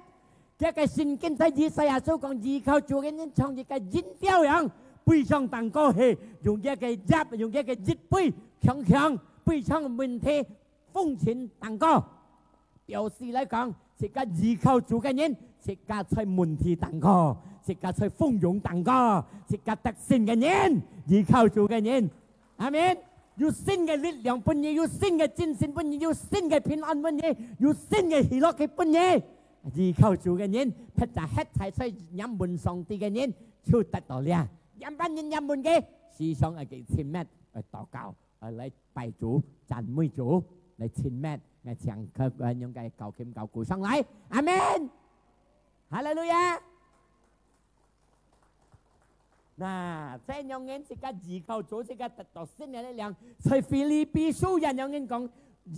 這个聖經在以賽亞書講，依靠主个人像一个鷹鳥樣，飛上頂高去，用這个翼，用這个翼飛，強強飛上問題，風塵頂高。表示來講，自家依靠主个人，自家在問題頂高，自家在風湧頂高，自家得勝个人，依靠主个人。阿門。有新个力量分你，有新个精神分你，有新个平安分你，有新个喜樂去分你。依靠主个人，撇下一切在念分上帝个人，就得到了。仰般人念分佢，時常愛佢親密，愛禱告，愛來拜主，讚美主，來親密，愛像佢恁樣个搞琴搞鼓上來。阿門。哈利路亞。那，這樣人自家依靠主，自家得到新个力量。在腓立比書也有人講，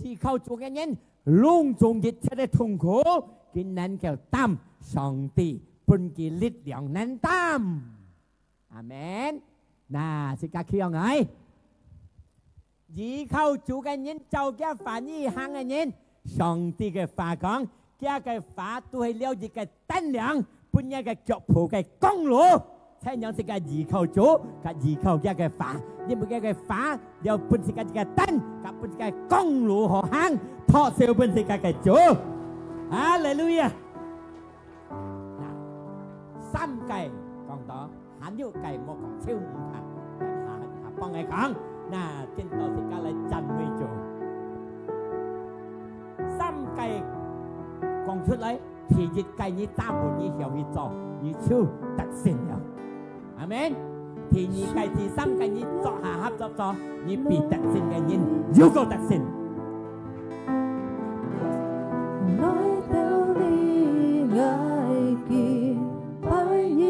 依靠主个人，攏總一切个痛苦，佢能夠擔，上帝分佢力量能擔。阿門。那，自家企起來。 依靠主个人，照佢話語行个人，上帝个話講，佢个話都係了一个燈亮，分你个腳步个光路。才讓自家依靠主，佮依靠佢个話，因為佢个話了分自家一个燈，佮分自家光路好行，托手分自家个主。哈利路亞！ 三个講到，還有个無講就毋怕，下，下幫个講，那，今到自家來讚美主。三个講出來，第一个你站穩，你曉去做，你就得勝了。阿門。第二个、第三个你做下合作做，你比得勝个人又過得勝。 來到你，𠊎敬拜你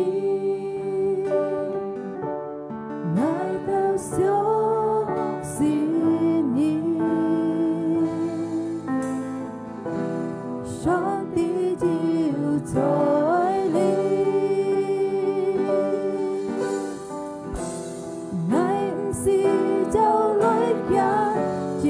，𠊎兜相信你。上帝就在這。 𠊎毋使走來驚，只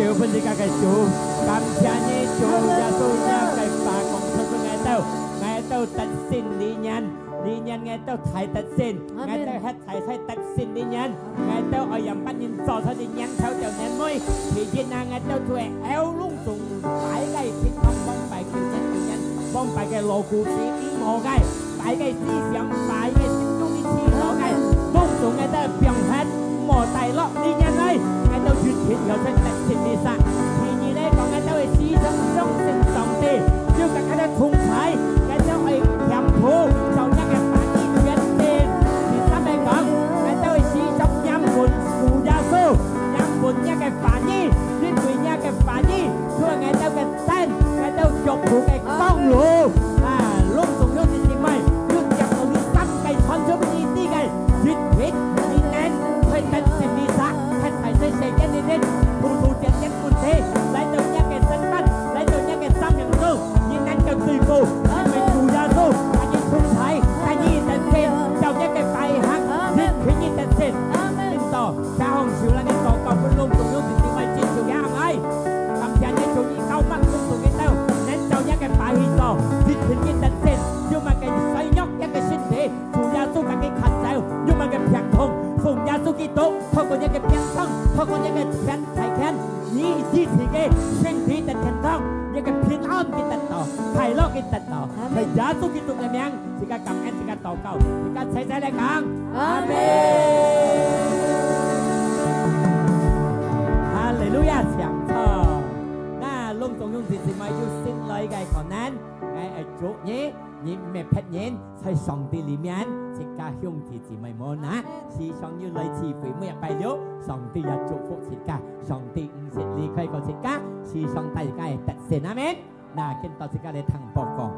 求分自家个主，感謝你，主耶穌，你个話講出分𠊎兜，𠊎兜得勝利人，利人𠊎兜大得勝，阿們。𠊎兜係大大得勝利人，𠊎兜愛仰般人做出个年頭到年尾，其實啊，𠊎兜就係摎攏總擺个情況，往擺求人求人，往擺个老古董，無个。 擺个思想，擺个心中个祈禱个，攏總𠊎兜放忒，莫帶落，你原來，𠊎兜一定要出得勝利煞。第二呢，講𠊎兜个思想相信上帝，就佮𠊎兜同在，𠊎兜愛謙卑，照若个話語傳承。第三呢講，𠊎兜个思想仰望主耶穌，仰望若个話語，因為若个話語，就係𠊎兜个 燈，𠊎兜腳步个光路，啊，攏總兄弟姊妹，有接到這三个傳出分你知个，一定你能去得勝利煞，去大細世間裡面，步步戰戰問題，來到若个身份，來到若个生命中，你能夠對付，因為主耶穌，佢同在，佢一定照若个擺行，一定得勝。阿們。 聽到，這項手來个禱告，分攏總兄弟姊妹接受這項愛。感謝你，主，你膏抹攏總个兜，能照若个話語做，一定得勝，有麼个衰弱，若个身體，主耶穌佮佢牽走，有麼个病痛，奉耶穌基督，透過若个鞭傷，透過若个拳，大拳，你醫治个身體得健康，若个平安佢得到，快樂佢得到，阿們。在耶穌基督个名，自家感恩，自家 禱告，自家齊齊來講。阿們。哈利路亞，請坐。那攏總兄弟姊妹有新來个可能，𠊎愛祝你，你毋係別人，在上帝裡面，自家兄弟姊妹無難，時常有來聚會，每一拜六，上帝也祝福自家，上帝毋識離開過自家，時常帶自家得勝，阿們。那今到自家來聽報告。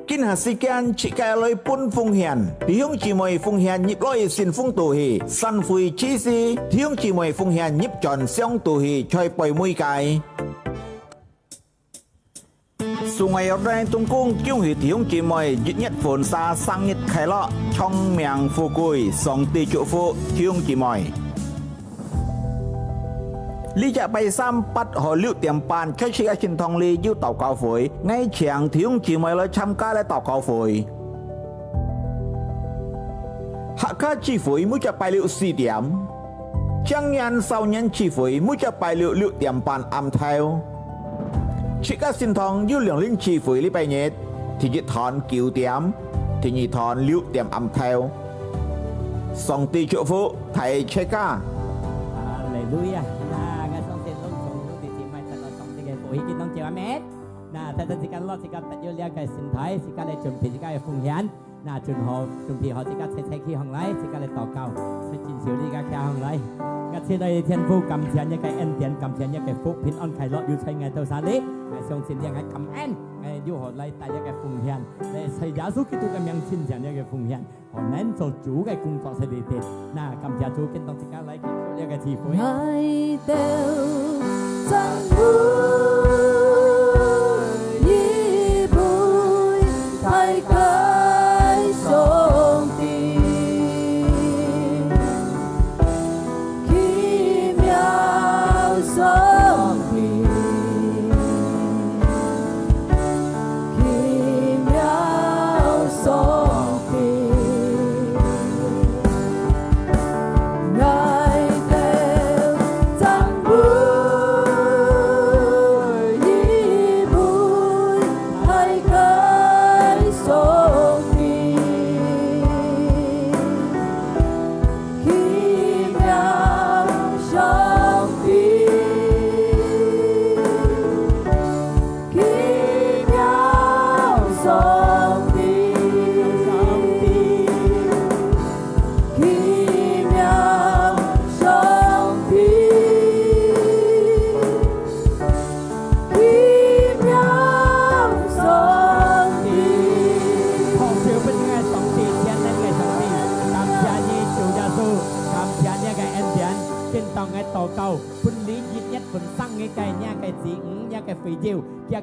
今下時間，自家來分奉獻。弟兄姊妹奉獻入來信封肚去，散會之時，弟兄姊妹奉獻入轉箱肚去，在背尾个。 送愛有來同工，恭喜弟兄姊妹一月份儕生日快樂，長命富貴，上帝祝福弟兄姊妹。這隻拜三八號六點半開始个聖堂裡有禱告會，𠊎請弟兄姊妹來參加這禱告會。客家聚會每隻拜六四點。 青年少年聚會每隻拜六六點半暗頭。自家聖堂有兩輪聚會禮拜日，第一堂九點，第二堂六點暗頭。上帝祝福大自家。哈利路亞！那，𠊎相信攏總兄弟姊妹得到上帝个福氣，今當晝阿們。那，在這時間，自家得有這个心態，自家來準備自家个奉獻。 那準好，準備好，自家齊齊企䟘來，自家來禱告，齊心手裡自家企䟘來。𠊎親愛个天父，感謝你个恩典，感謝你个福，平安快樂有在𠊎兜儕裡。𠊎相信你，𠊎感恩，𠊎又好來帶這个奉獻，來在耶穌基督个名親像這个奉獻，好能做主个工作在裡底。那感謝主，今當自家來結束這个聚會。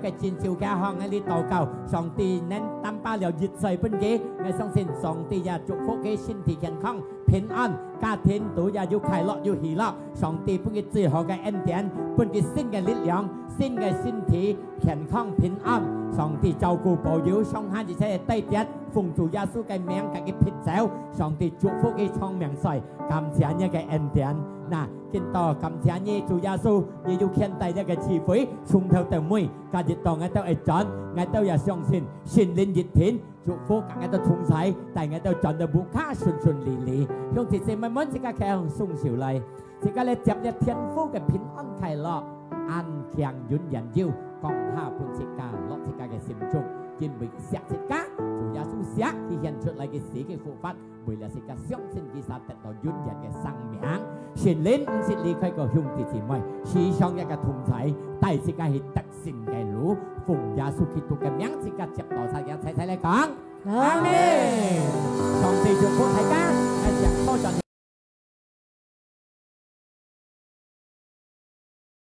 个進修个項个裡禱告，上帝能擔把了一切分佢。𠊎相信上帝也祝福佢身體健康、平安，家庭肚也有快樂、有喜樂。上帝分佢最好个恩典，分佢新个力量、新个身體、健康、平安。上帝照顧保佑上下一切个地點，奉主耶穌个名，甲佢撇走。上帝祝福佢長命歲，感謝你个恩典。那，今到感謝你，主耶穌，你有牽帶這个聚會，從頭到尾，今日到𠊎兜會轉，𠊎兜也相信聖靈一定祝福甲𠊎兜同在，帶𠊎兜轉到屋下順順利利。兄弟姊妹們，自家開放雙手來，自家來接這天父个平安快樂，安康永遠有，降下分自家，落自家个心中，因為惜自家，主耶穌惜佢獻出來个死个復活， 為了自家相信佢，才得到永遠个生命。聖靈毋識離開過兄弟姊妹，時常一个同在，帶自家去得勝个路。奉耶穌基督个名，自家接到，大家齊齊來講，阿門。上帝祝福大家，𠊎想多謝你。